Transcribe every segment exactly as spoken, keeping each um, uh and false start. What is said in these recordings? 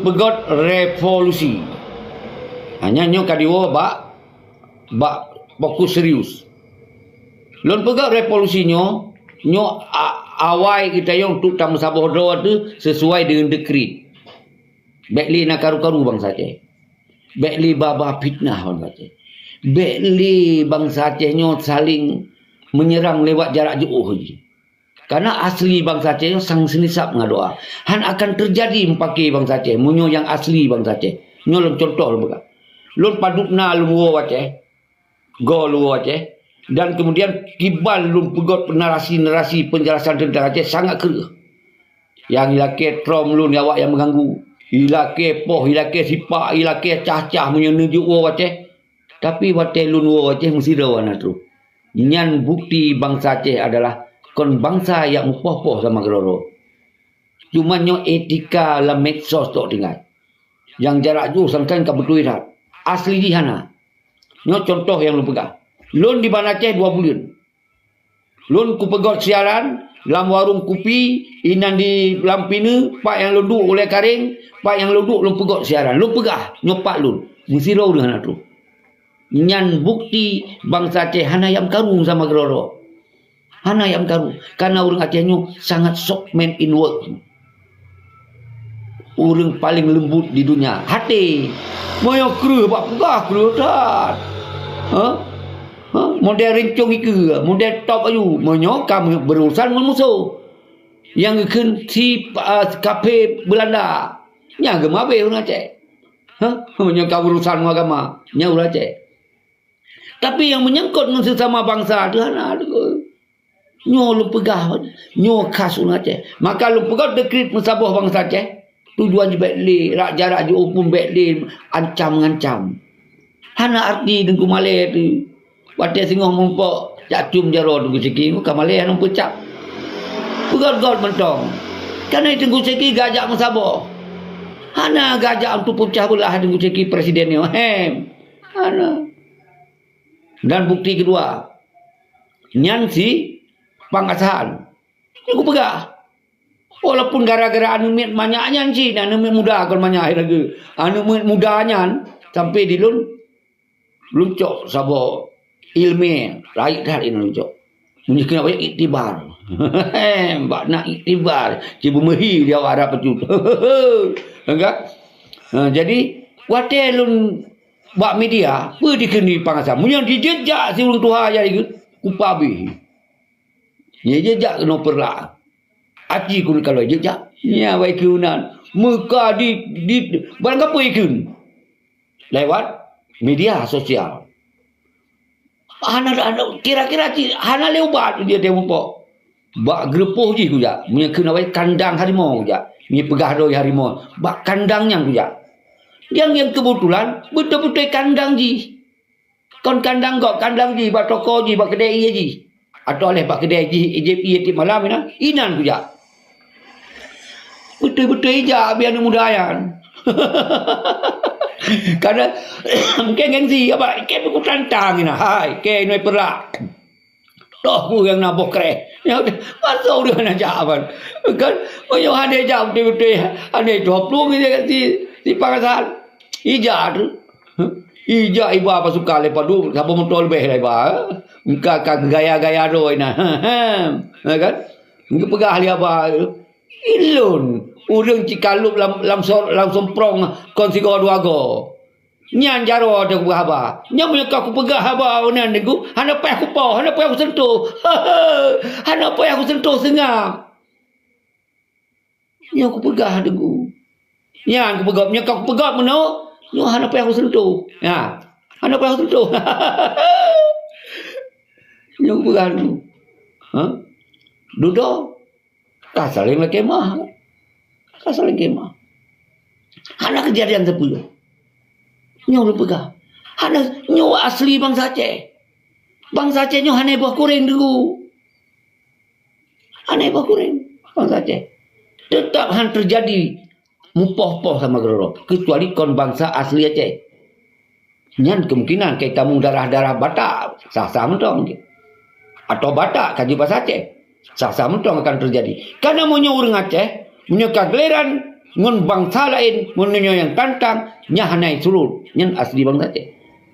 Peugöt revolusi. Hanya nyoe ka diwoe bak, bak fokus serius. Lôn peugöt revolusi nyoe, nyoe a-, awai geutanyoe untuk tameusaboh droe teuh sesuai deungon dekrit. Bék lé na karu-karu bansa Aceh. Bék lé ba-ba fitnah bansa Aceh. Bék lé bansa Aceh nyoe saléng meunyeurang lewat jarak jiôh jih. Karena asli bansa Aceh nyoe sang seunisab ngon doa. Han akan teujadi meupaké bansa Aceh, meunyoe nyang asli bansa Aceh. Nyoe lôn contoh lôn peugah. Lôn padub na lôn woe Aceh, goe lôn woe Aceh, dan kemudian kiban lôn peugöt narasi-narasi penjelasan tentang Aceh sangat kreueh. Nyang ilakée trom lôn awak nyang meuganggu. Ilakée poh, ilakée sipak, ilakée cah-cah meunyoe neujok woe Aceh. Tapi watée lôn woe Aceh meusidroe hana troh. Nyan bukti bansa Aceh adalah kon bansa nyang mupoh-poh sama keudroe. Cuma nyoe etika lam medsos tok tinggai. Nyang jarak jiôh sangkan ka beutôi that. Asli jih hana. Nyoe contoh nyang lôn peugah. Lôn di Banda Aceh dua buleuen. Lôn kupeugöt siaran lam warong kupi inan di lam pineue, pat nyang lôn duek ulée kareng, pat nyang lôn duek lôn peugöt siaran. Lôn peugah, nyoe pat lôn. Meusidroe ureuëng hana troh. Nyan bukti bansa Aceh hana nyang karu sama keudroe. Hana nyang karu. Karena ureuëng Aceh nyoe sangat soft man inward. Ureuëng paling lembut di dunia. Até. Meunyoe kreueh bak peugah, kreueh that. Ha? Ha? Model rincong ikeue, model top aju. Meunyoe ka berurusan ngon musoh. Nyang geukheun si, ah, kafé Beulanda. Nyang geumabeh ureuëng Aceh. Ha? Meunyoe ka urusan ngon agama, nyan ureuëng Aceh. Tapi nyang meunyangkot ngon sesama bansa tu hana ada. Nyoe lôn peugah, nyoe khas ureuëng Aceh. Maka lôn peugah dekrit meusaboh bansa Aceh. Tujuan jih bék lé, rak jarak jiôh pun bék lé, ancam-ngancam. Hana arti Teungku malée tu. Watée singoh meurumpok, jak cium jaroe Teungku Syeki, ka malée hana peucap. Peugöt-göt mantong. Karena Teungku Syeki geujak meusaboh. Hana geujak untuk peucah beulah Teungku Syeki presiden nyoe. Hem. Hana. Dan bukti keudua, nyan si Pang Asahan. Nyoe kupeugah. Walaupun gara-gara aneuk miet manyak nyan cit, aneuk miet muda kon manyak lagée. Aneuk miet muda nyan sampai di lôn, lôn cok saboh ilmiah, rayeuk that inan lôn cok. Meunyoe keuneuk iktibar. Bak na iktibar, ci beumeuhi di awak Arab pecut. Kan? Ha, jadi, watée lôn bak media, peue dikheun di Pang Asahan. Meunyoe jijak si ureuëng tuha jadi kupabeh. Nyan jijak keunoe peurla. Aci kun kalau jijak. Nya wai keunan. Meuka di, di, barang gapeue ikheun. Lewat media sosial. Hana, hana, kira-kira ci, hana lé ubat dia teuh muphom. Bak geureupoh jih kujak. Meunyoe kheun awai kandang harimau kujak. Meunyoe peugah doi harimau. Bak kandang nyan kujak. Nyang, nyang keubeutulan, beutôi-beutôi kandang jih. Kon kandang gob, kandang jih, bak toko jih, bak keudée ie jih. Atawa lheueh bak keudée jih, ijép ie tieb malam inan, inan kujak. Beutôi-beutôi ijak, biar aneuk muda nyan. Karena, mungkin gengsi, apa, kée pih kutantang inan. Hai, kée inoi peurla. Toh ku nyang na boh kreh. Ya udah, masa udah hana jak ban. Kan, meunyoe hana jak beutôi-beutôi, hana toh plueng si, si, si Pang Asahan. Ijak tu. Ijak iba pasukan lé padub, saboh moto leubeh lé iba. Engka ka gaya-gaya droe inan. Ya kan? Geupeugah lé iba. Ilôn, ureuëng cikalub lam, lam, so-, lam somprong kon sigoe dua goe. Nyan jaroe teuh kupeugah haba. Nyan meunyoe ka kupeugah haba uneun Teungku, hana payah kupo, hana payah kusentuh. Hana payah kusentuh seungab. Nyoe kupeugah Teungku. Nyan kupeugah, nyoe ka kupeugah meunoe, nyoe hana payah kusentuh. Ya. Hana payah kusentuh. Nyoe kupeugah Teungku. Ha? Dudoe. Ka saléng lakée meu'ah. Ka saléng lakée meu'ah. Hana keujadian sapeue. Nyoe lôn peugah. Hana, nyoe asli bansa Aceh. Bansa Aceh nyoe hana boh kureng Teungku. Hana boh kureng bansa Aceh. Teutap han teujadi mupoh-poh sama keudroe, keucuali kon bansa asli Aceh. Nyan kemungkinan kai tamong darah-darah Batak, sah-sah mantong. Atau Batak ka jeuet basa Aceh, sah-sah mantong akan teujadi. Karena meunyoe ureuëng Aceh, meunyoe ka geuleran ngon bansa laén, meunyoe nyang tantang, nyan hana jisurot, nyan asli bansa Aceh.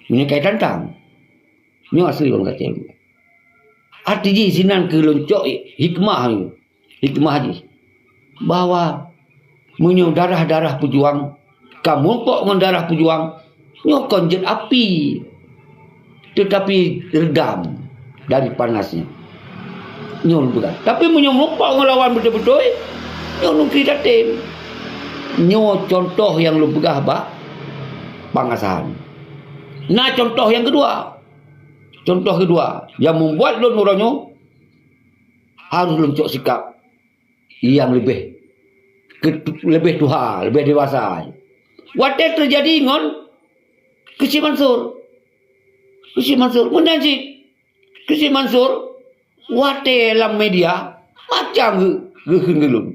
Meunyoe ka jitantang, nyoe asli bansa Aceh. Arti jih sinan keu lôn cok hikmah nyoe. Hikmah jih bahwa meunyoe darah-darah peujuang ka meurumpok ngon darah peujuang, nyoe kon jeuet api, teutapi reudam dari panasnya. Nyoe lôn peugah. Tapi meunyoe meurumpok ngon lawan beutôi-beutôi, nyoe nukri tatem. Nyoe contoh nyang lôn peugah bak Bang Hasan. Na contoh nyang keudua. Contoh keudua, nyang membuat lôn uroe nyoe harôh lôn cok sikap nyang leubeh, ke-, leubeh tuha, leubeh dewasa. Watée teujadi ngon Keuchik Mansur. Keuchik Mansur, meunan cit. Keuchik Mansur, watée lam media, macam geu-, geukheun keu lôn.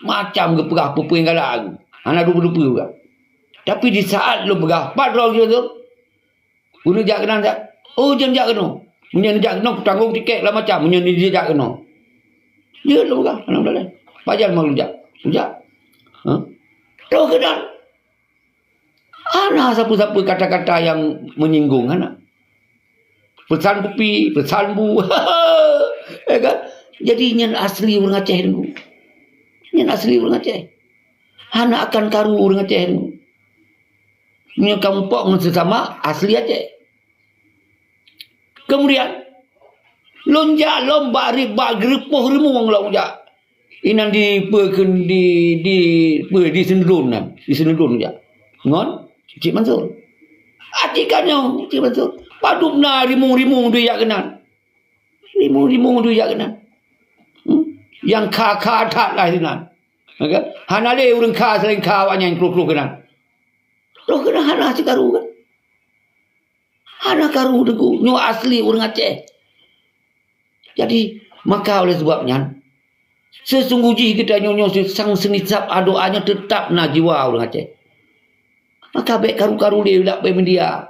Macam geupeugah peue-peue nyang galak geuh. Hana dupeue-dupeue peugah. Tapi di saat lôn peugah, pat droe Keuchik Mansur, Ulôn jak keunan, jak. Oh, jeuet jak keunoe. Meunyoe neujak keunoe, kutanggong tikét, lah macam. Meunyoe neujak keunoe. Jeuet lôn peugah, alhamdulillah. Pajan mau lôn jak. Lôn jak. Ha? Troh keunan. Hana sapeue-sapeue kata-kata nyang menyinggung, hana. Peusan kupi, peusan bu. Ya kan? Jadi, nyan asli ureuëng Aceh, Teungku. Nyan asli ureuëng Aceh. Hana akan karu ureuëng Aceh, Teungku. Nyoe ka mupok ngon sesama asli Aceh. Kemudian, lôn jak lom bak ri-, bak geureupoh rimueng lôn jak. Inan di peue keu di, di peue di Seundon nan, di Seundon jak. Ngon Cik Mansur. Aci ka nyoe Cik Mansur. Padub na rimueng-rimueng duyah keunan. Rimueng-rimueng duyah keunan. Hmm? Nyang kha-kha that lah sinan. Maka, hana lé ureuëng kha selain kha awak nyan kru-kru keunan. Roh keunan hana sikaru kan. Hana karu Teungku, nyoe asli ureuëng Aceh. Jadi, maka oleh sebab nyan, seusungguh jih geutanyoe nyoe sang seunisab adoa nyoe teutap na jiwa ureuëng Aceh. Maka bék karu-karu lé lam media.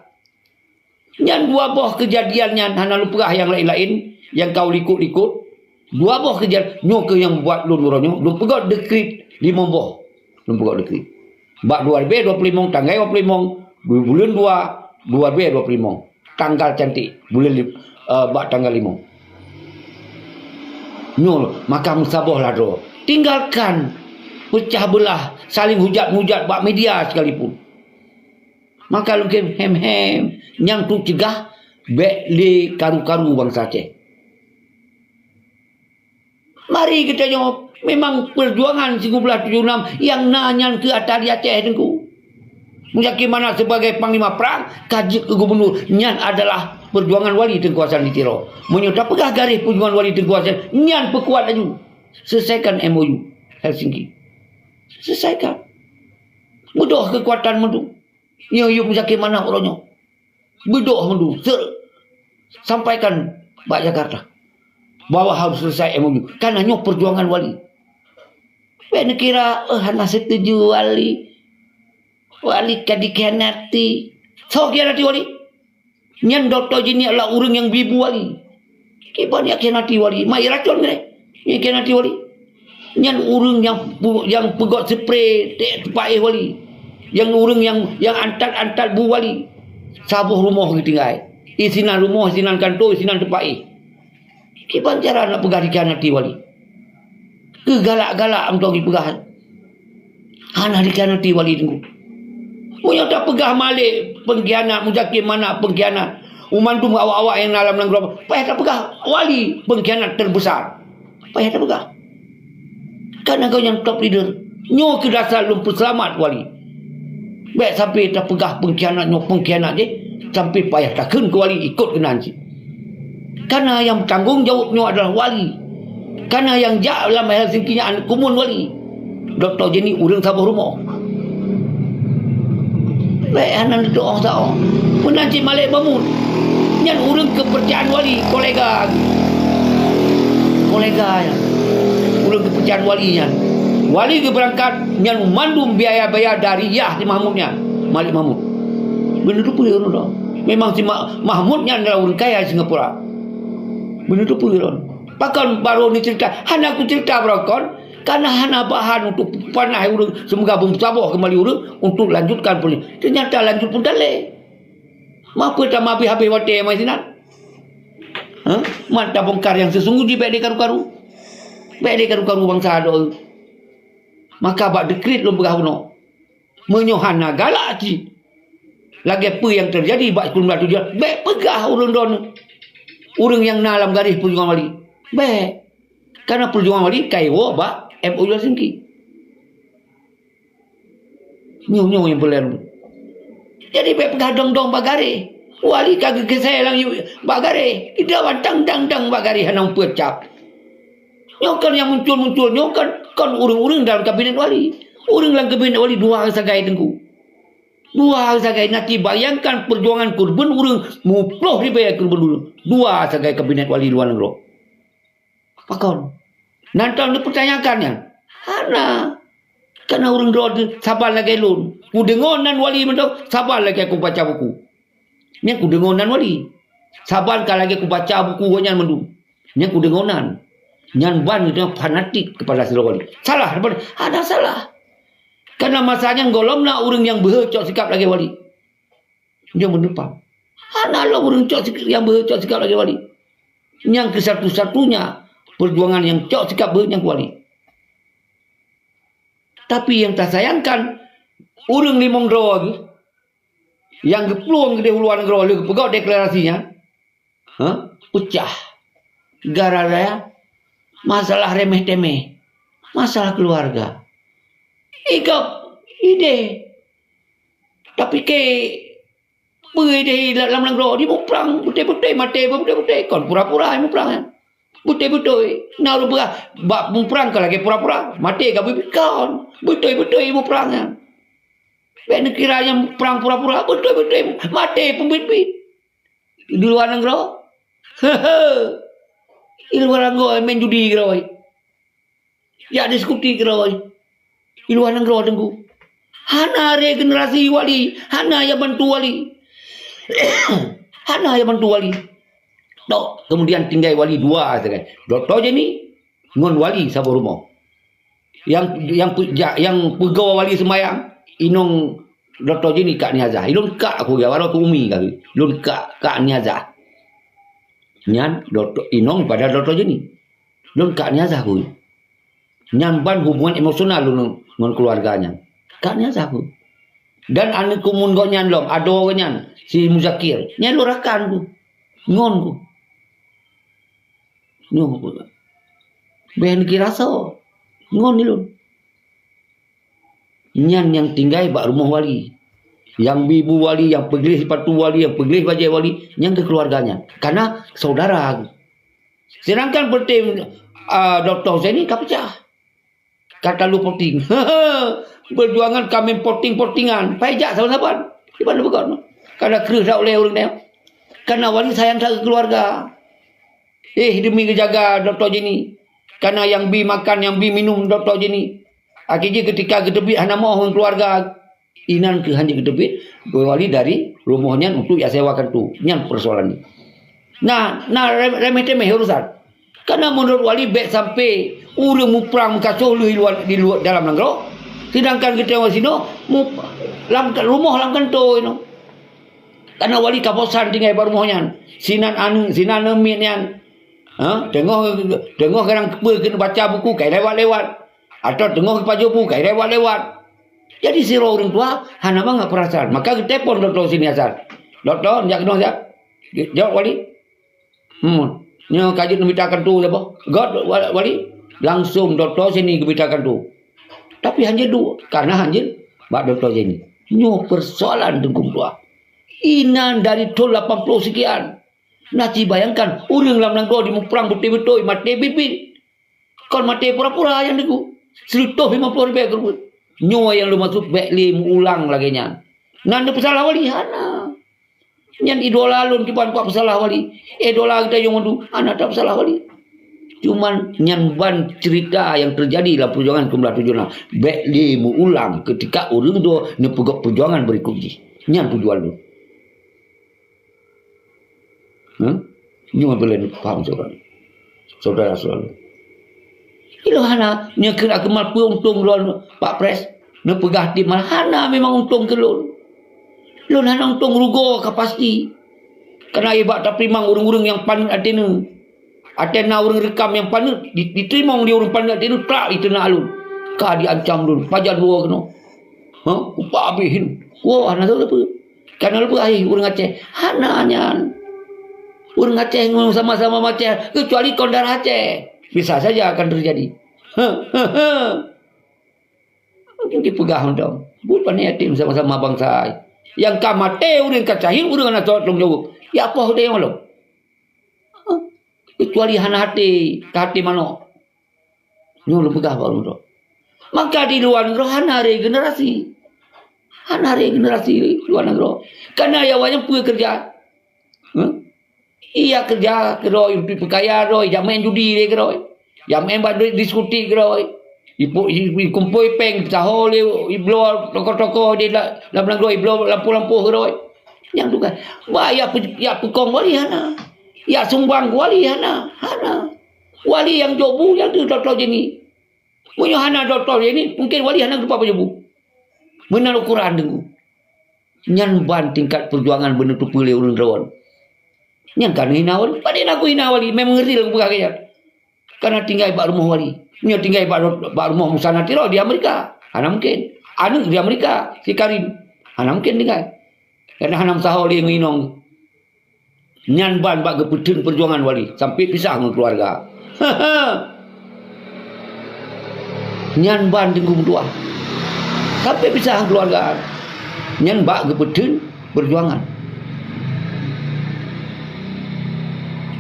Nyan dua boh keujadian nyan hana lôn peugah nyang laén-laén, nyang ka likot-likot. Dua boh keujadian, nyoe keuh nyang buet lôn uroe nyoe, lôn peugöt dekrit limong boh. Lôn peugöt dekrit. Bak dua ribèe dua ploh limong, tanggai dua ploh limong, bu-, buleuen dua, dua ribèe dua ploh limong. Tanggal cantik, buleuen lim-, eh, bak tanggal limong. Nyoe, maka meusaboh lah droe. Tinggalkan pecah belah, saling hujat-hujat bak media sekalipun. Maka lôn kheun hem-hem, nyang teucegah bék lé karu-karu bansa Aceh. Mari geutanyoe, memang peujuangan sigoe blaih tujoh nam nyang na nyan keu ata di Aceh Teungku. Muzakir Manaf sebagai panglima prang, ka jeuet keu gubunur, nyan adalah peujuangan Wali Teungku Hasan di Tiro. Meunyoe tapeugah garéh peujuangan Wali Teungku Hasan, nyan peukuat laju. Selesaikan M O U Helsinki. Selesaikan. Beudôh keukuatan mandum. Nyoe yub Muzakir Manaf uroe nyoe. Beudôh mandum. Ser-, sampaikan bak Jakarta bahwa harus selesai M O U. Karena nyoe perjuangan Wali. Bék neukira, "Eh, hana setuju Wali. Wali ka dikhianati." Soe khianati Wali? Nyan Dokto Jenny adalah ureuëng nyang bi bu Wali. Kiban nyang khianati Wali, mai racon keunoe. Nyang khianati Wali. Nyan ureuëng nyang pu-, nyang peugöt spray teupaéh Wali. Nyang ureuëng nyang, nyang antat-antat bu Wali. Saboh rumoh geutinggai. Isinan rumoh, isinan kantô, isinan teupaéh. Kiban cara nak peugah dikhianati Wali. Keu galak-galak mantong jipeugah. Hana dikhianati Wali Teungku. Meunyoe tapeugah Malik pengkhianat, Muzakir Manaf pengkhianat, u mandum awak-awak nyang na lam nanggroe, payah tapeugah Wali pengkhianat terbesar. Payah tapeugah. Karena gobnyan top leader. Nyoe keuh dasar lôn peuseulamat Wali. Bék sampai tapeugah pengkhianat nyoe pengkhianat jih, sampai payah takheun keu Wali ikot keunan cit. Karena nyang tanggong jaweueb nyoe adalah Wali. Karena nyang jak lam Helsinki nyan aneuk kumun Wali. Dokto Jenny ureuëng saboh rumoh. Bék hana neutuoh saboh. Meunan cit Malik Mahmud. Nyan ureuëng keupeurcayaan Wali, kolega. Kolega nyan. Ureuëng keupeurcayaan Wali nyan. Wali geubeurangkat nyan mandum biaya-biaya dari yah si Mahmud nyan. Malik Mahmud. Beuneuteupeu ureuëng tu. Memang si Ma-, Mahmud nyan adalah ureuëng kaya Singapura. Beuneuteupeu ureuëng. Pakon barô neucerita, hana kucerita barokon, Kana hana bahan untuk panah ureuëng, seumoga beumeusaboh keumbali ureuëng untuk lanjutkan perjuangan. Teunyata lanjut pun talé. Mapa tameuhabéh-habéh watée meusinan? Hah? Man tabongkar nyang seusunggoh jih bék lé karu-karu. Bék lé karu-karu bansa doe. Maka bak dikrit lôn peugah bunoe. Meunyoe hana galak cit, lagée peue nyang teujadi bak sikureueng blaih tujoh, bék peugah ureuëng droeneueh, ureuëng nyang na lam garéh peujuangan Wali. Bék. Karena peujuangan Wali ka iwoe bak M O U Helsinki. Nyoe-nyoe nyang peureulée. Jadi bék peugah dong-dong bak garéh. Wali ka geugisée lam yu-, bak garéh. Idong dang-dang bak garéh hana peucap. Nyoe kon nyang muncul-muncul, nyoe kon, kon ureuëng-ureuëng dalam kabinet Wali. Ureuëng lam kabinet Wali dua sagai Teungku. Dua sagai, na ci bayangkan perjuangan keureubeuen ureuëng, muploh ribée keureubeuen ureuëng. Dua sagai kabinet Wali luwa nanggroe. Pakon? Nan tau neupeutanyakan nyan? Hana. Kana ureuëng droe teuh saban lagée lôn. Kudeungoe nan Wali mantong, saban lagée kubaca buku. Nyan kudeungoe nan Wali. Saban ka lagée kubaca buku gobnyan mandum. Nyan kudeungoe nan. Nyan ban geutanyoe fanatik keupada sidroe Wali. Salah, hana salah. Karena masa nyan gohlom na ureuëng nyang beuhe cok sikap lagée Wali. Nyoe meuneumpang. Hana lom ureuëng cok sik-, nyang beuhe cok sikap lagée Wali. Nyang keu satu-satunya perjuangan nyang cok sikap beuhe nyang keu Wali. Tapi nyang tasayangkan, ureuëng limong droe geuh nyang geuplueng keudeh u luwa nanggroe lheueh geupeugah deklarasi nyan, ha, peucah. Gara-gara masalah remeh-temeh, masalah keuluwarga. Ikab ideh. Tapi ke peue ideh lam nanggroe di muprang beutôi-beutôi maté beutôi-beutôi kon pura-pura muprang nyan. Beutôi-beutôi. Na ureuëng peugah bak muprang ka lagée pura-pura, maté ka bit-bit kon. Beutôi-beutôi muprang nyan. Bék neukira nyang prang pura-pura, beutôi-beutôi maté peubiet-biet. Di luwa nanggroe. Di luwa nanggroe main judi keudroe. Jak diskuti keudroe. Di luwa nanggroe Teungku. Hana regenerasi Wali, hana nyang bantu Wali. Hana nyang bantu Wali. Tok, kemudian tinggai Wali dua sagai. Dokto Jenny ngon Wali saboh rumoh. Nyang, nyang pe-, ja-, nyang peugoe Wali seumayang, inong Dokto Jenny kak Niazah. Ilôn kak aku ya, walau tu umi kah. Ilôn kak, kak Niazah. Nyan dokto, inong pada Dokto Jenny. Ilôn kak Niazah aku. Nyan ban hubungan emosional lôn ngon keuluwarga nyan. Kak Niazah aku. Dan aneuëk kumun gobnyan lom, adoe gobnyan, si Muzakir. Nyan lôn rakan ku. Ngon ku. Nyoe ku. Bék neukira soe. Ngon ilôn. Nyan nyang tinggai bak rumoh Wali. Nyang bi bu Wali, nyang peugleh sipatu Wali, nyang peugleh bajée Wali, nyan keu keuluwarga nyan. Karena saudara. Sedangkan peuting, ah, Dokto Husaini ka peucah. Ka talu poting. Perjuangan ka main poting-potingan. Pai jak saban-saban. Di mana beugöt? Karena kreueh that ulée ureuëng nyan. Karena Wali sayang that keu keuluwarga. Eh, demi geujaga Dokto Jenny. Karena nyang bi makan, nyang bi minum Dokto Jenny. Akhé jih keutika geuteubiet hana moh ngon keuluwarga, inan keuh hanjeuet geuteubiet, Wali dari rumoh nyan untuk jak sewa keutu. Nyan peusoalan nyan. Nah, na re-, remeh-temeh urusan. Karena menurut Wali bék sampai ureuëng muprang meukasoh lheueh di luwa, di luwa dalam nanggroe, sedangkan geutanyoe sinoe mu-, lam rumoh lam kantô inoe. Karena Wali ka bosan tinggai bak rumoh nyan. Sinan aneuëk, sinan aneuëk miet nyan. Ha? Teungoh, teungoh kadang keupeue keuneuk baca buku, kai lewat-lewat. Atau teungoh pajoh bu, kai lewat-lewat. Jadi sidroe ureuëng tuha hana mangat peurasaan. Maka geutelepon Dokto Husaini Hasan. "Dokto, jak keunoe jak." Jaweueb Wali. Hmm. Nyoe ka jeuet neumita kantô saboh. Göt Wa-, Wali. Langsung Dokto Husaini geumita kantô. Tapi hanjeuet duek, karena hanjeuet bak Dokto Jenny. Nyoe peusoalan Teungku meutuah. Inan dari thon lapan ploh sekian. Nah, ci bayangkan, ureuëng lam nanggroe di muprang beutôi-beutôi, maté biet-biet. Kon maté pura-pura nyang Teungku. Sireutoh limong ploh ribée keureubeuen. Nyoe nyang lôn maksud bék lé meu-ulang lagée nyan. Nan neupeusalah Wali? Hana. Nyan idola lôn kiban kuat peusalah Wali. Idola geutanyoe mandum hana tapeusalah Wali. Cuman nyan ban ceurita nyang teujadi lam peujuangan sikureueng blaih tujoh nam. Bék lé meu-ulang keutika ureuëng droe neupeugöt peujuangan beurikot jih. Nyan tujuan lôn. Hah? Nyoe peureulée neupaham syedara. Syedara-syedara. Ilôn hana, nyoe keuneuk keumal peue untông lôn Pak Pres? Neupeugah tiep malam, hana memang untông keu lôn. Lôn hana untông, rugoe ka pasti. Kana i bak tapeurimong ureuëng-ureuëng nyang paneuk até neuh. Até na ureuëng reukam nyang paneuk, di-, diteurimong di ureuëng paneuk até neuh, trak iteunak lôn. Ka jiancam lôn, pajan woe keunoe. Ha? Kupak abéh hin. Woe, hana soe leupeu. Kana leupeu akhé ureuëng Aceh. Hana nyan. Ureuëng Aceh ngon sama-sama Aceh, keucuali kon darah Aceh. Bisa saja akan terjadi. He, he, he. Mungkin dipeugah mantong. Buet pané yatim sama-sama bansa. Nyang ka maté ureuëng ka syahid, ureuëng hana tanggung jaweueb. Ya apoh teuh nyang lom. Kecuali hana até, ka até manok. Nyoe lôn peugah bak ureuëng droe. Maka di luwa nanggroe hana regenerasi. Hana regenerasi luwa nanggroe. Kana ya awaknyan peue keureuja? Huh? Iya keureuja keudroe, untuk peukaya droe, jak main judi lé keudroe. Jak main bak diskotik keudroe. Ipu-, i-, ikumpôi péng, saho lé ibloe tokoh-tokoh di la-, lam nanggroe, ibloe lampôh-lampôh keudroe. Nyang tugaih. Bah, ya pe-, ya peukong wali hana. Ya sumbang wali hana. Hana. Wali nyang jok bu, nyang tu Dokto Jenny. Meunyoe hana Dokto Jenny, mungkin wali hana geupapa jok bu. Meunan ukuran Teungku. Nyan ban tingkat peujuangan beuneuteupeu lé ureuëng droe. Nyan ka neuhina wali. Padahai na kuhina wali, memang real kupeugah keu nyan. Kana tinggai bak rumoh wali. Nyoe tinggai bak, bak rumoh Musa Natiro di Amerika. Hana mungkin. Aneuk di Amerika, si Karim. Hana mungkin tinggai. Karena hana meusaho lé ngon inong. Nyan ban bak geupeutheun peujuangan wali, sampai pisah ngon keuluwarga. Nyan ban Teungku meutuah. Sampai pisah ngon keuluwarga. Nyan bak geupeutheun peujuangan.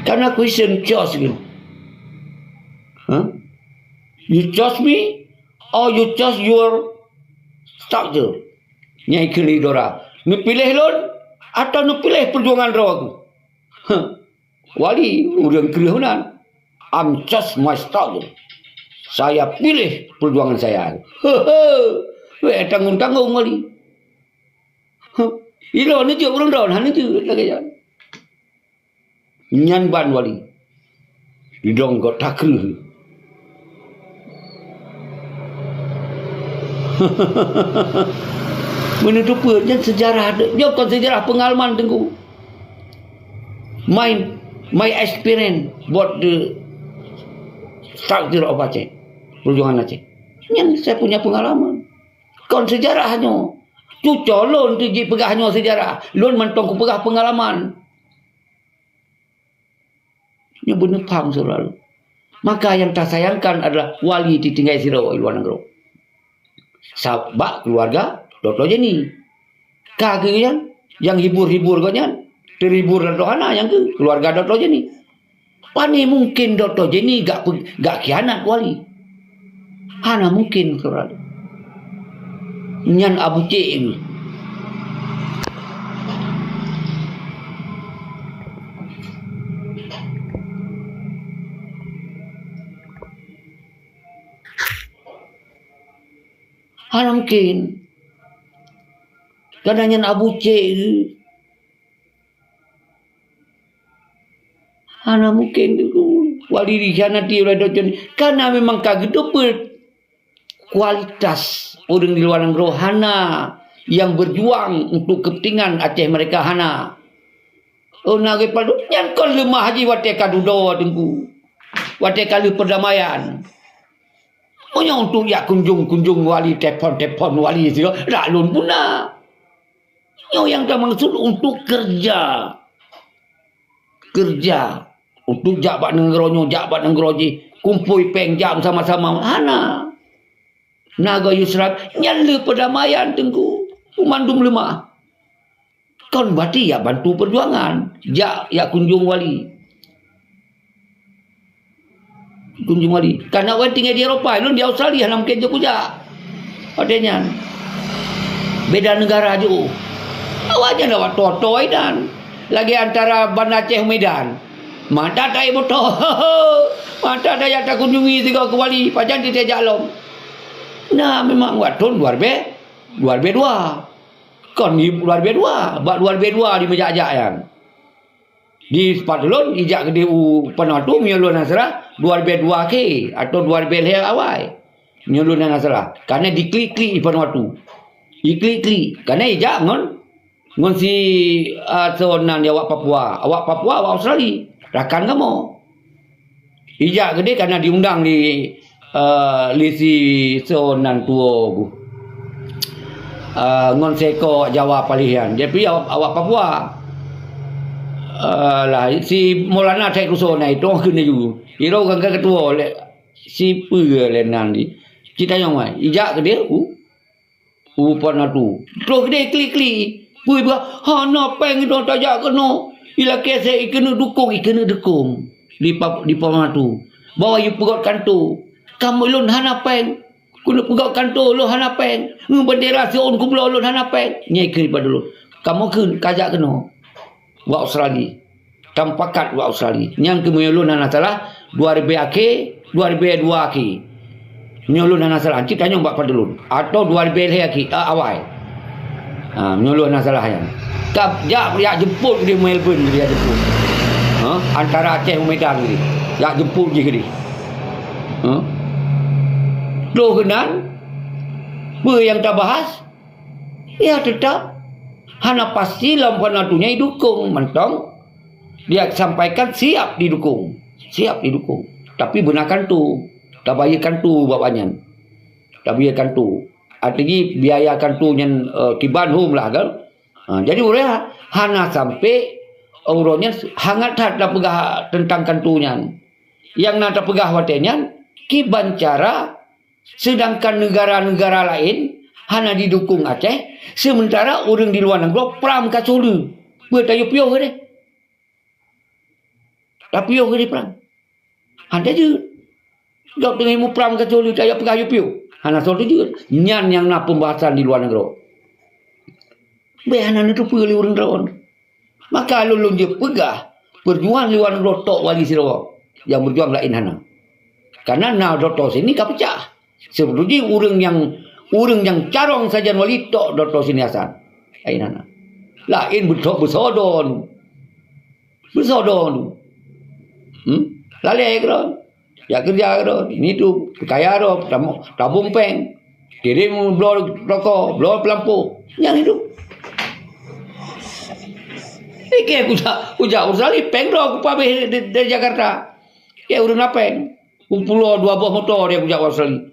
Karena question choice gitu. Huh? You choose me or you choose your structure? Nyai kheun lé Dora, neupiléh lôn atawa neupiléh peujuangan droe aku? Huh. Wali, ureuëng kreueh meunan. I'm choose my structure. Saya pilih perjuangan saya. He he. Weh, tanggung-tanggung wali. Huh. Ilôn neujeuet ureuëng droe, hana neujeuet lagée nyan. Nyan ban wali. Didong gok takreuh. Meuneutupeue nyan seujarah, nyoe kon seujarah peungalaman Teungku. My, my experience buat the structure of Aceh, perjuangan Aceh. Nyan saya punya pengalaman. Kon seujarah nyoe. Cuco lôn tu jipeugah nyoe seujarah. Lôn mantong kupeugah peungalaman. Nyoe beuneupham selalu. Maka nyang tasayangkan adalah wali titinggai sidroe i luwa nanggroe. Sabab keuluwarga Dokto Jenny. Ka keuh nyan, nyang hibur-hibur gobnyan, teurhibur lom hana nyang keuh keuluwarga Dokto Jenny. Pane mungken Dokto Jenny gak pe-, gak khianat wali? Hana mungken, saudara. Nyan Abu Cek nyoe. Hana mungken. Kadang nyan Abu Cek nyoe. Hana mungken tu. Wali dikhianati oleh Dokto Jenny. Karena memang ka geuteupeue kualitas ureuëng di luwa nanggroe hana nyang berjuang untuk kepentingan Aceh mereka hana. Oh, na geuh padub nyan kon leumah jih watée ka dudoe Teungku. Watée ka lheueh perdamaian. Meunyoe untuk jak kunjong-kunjong wali, telepon-telepon wali sigoe, dak lôn puna. Nyoe nyang tamaksud untuk kerja. Kerja. Untuk jak bak nanggroe nyoe, jak bak nanggroe jih, kumpôi péng jak sama-sama. Hana. Naga Yusra nyan le perdamaian Teungku. Mandum leumah. Kon berarti ya bantu perjuangan. Jak, ya kunjung wali. Kunjung wali. Karena awai tinggai di Eropa, lôn di Australia hana mungkin jeuet kujak. Watée nyan. Beda negara jeuet. Awaknyan lawat toto inan. Lagée antara Banda Aceh Medan. Mata taék moto. Mata daya takunjungi sigoe keu wali, pajan titée jak lom. Nah, memang watée luar be, luar be dua. Kon luar be dua, bak luar be dua di meujak-jak nyan. Di Padalon, ijak keudeh u Panoh Atu, meunyoe lôn hana salah, dua ribèe dua akhé atau dua ribèe lhèe awai. Meunyoe lôn hana salah. Karena diklik-klik di Panoh Atu. Diklik-klik. Karena ijak ngon, ngon si, ah, soe nan di awak Papua. Awak Papua, awak Australia. Rakan kamoe. Ijak keudeh karena diundang di, eh, lé si soe nan tuwo, eh, ngon seukok Jawa Palihan. Jadi awak, awak Papua. Eh, lah, si Maulana Syekh Ruso na itu keuneuk ju. Iro kan ketua lé si peue lé nan di. Cit tanyong wai. Ijak keudeh u u Panoh Atu. Troh keudeh klik-klik. Peue bah, hana péng inoe tajak keunoe. Ilakèe sè ikeuneuk dukong, ikeuneuk dukong. Di pa-, di Panoh Atu. Bahwa yue peugöt kanto. Kamoe lôn hana péng. Keuneuk peugöt kanto lôn hana péng. Ngon bendera siôn kubloe lôn hana péng. Nyan keuh di Padalon. Kamoe kheun kajak keunoe. Wak Australia. Tamupakat wak Australia. Nyang keuh meunyoe lôn hana salah, dua ribèe akhé, dua ribèe dua akhé. Meunyoe lôn hana salah, cit tanyong bak Padalon. Atau dua ribèe lhèe akhé, ah, awai. Ha, meunyoe lôn hana salah nyan. Ka jak, jak jemput di Melbourne, jak jemput. Ha? Antara Aceh ngon Medan ni. Jak jemput jih keudeh. Ha? Troh keunan, peue nyang tabahas? Ya, tetap hana pasti lam Panoh Atu nyan idukong mantong. Dia sampaikan siap didukong. Siap didukong. Tapi beuna kanto. Tabayeue kanto bak nyan. Tabayeue kanto. Artinya biaya kanto nyan, eh, kiban hom lah kan. Ha, jadi ureueng hana sampai uroe nyan hangat that tapeugah tentang kanto nyan. Nyang na tapeugah watèe nyan, kiban cara Seudangkan neugara-neugara laén hana jidukong Aceh, seumeuntara ureueng di luwa nanggroe pram ka soe le. Peue tayue piôh keudeh? Tapiôh keudeh pram. Hana jeuet. Gob teungoh mupram ka soe le, tayue peugah yue piôh. Hana soe teujeuet. Nyan nyang na peumbahasan di luwa nanggroe. Bèk hana neuteupeue lé ureueng droe. Maka lôn, lôn jeuet peugah, peujuangan luwa nanggroe tok wali sidroe, nyang peujuang laén hana. Karena na Dokto Sini ka peucah. Seubeutoe jih ureueng nyang, ureueng nyang carông sajan wali tok Dokto Sini Hasan. Laén hana. Laén beutok beusodon. Beusodon. Hmm? Lalé keudroe. Jak keureuja keudroe, ini tu, kaya droe, tabong, tabong péng. Kirém bloe rokok, bloe peulampo. Nyan hidup. Ikei kujak, kujak Australia, péng droe kupabeh di, di Jakarta. Kei ureueng na péng. Kupulo dua boh moto dia kujak Australia.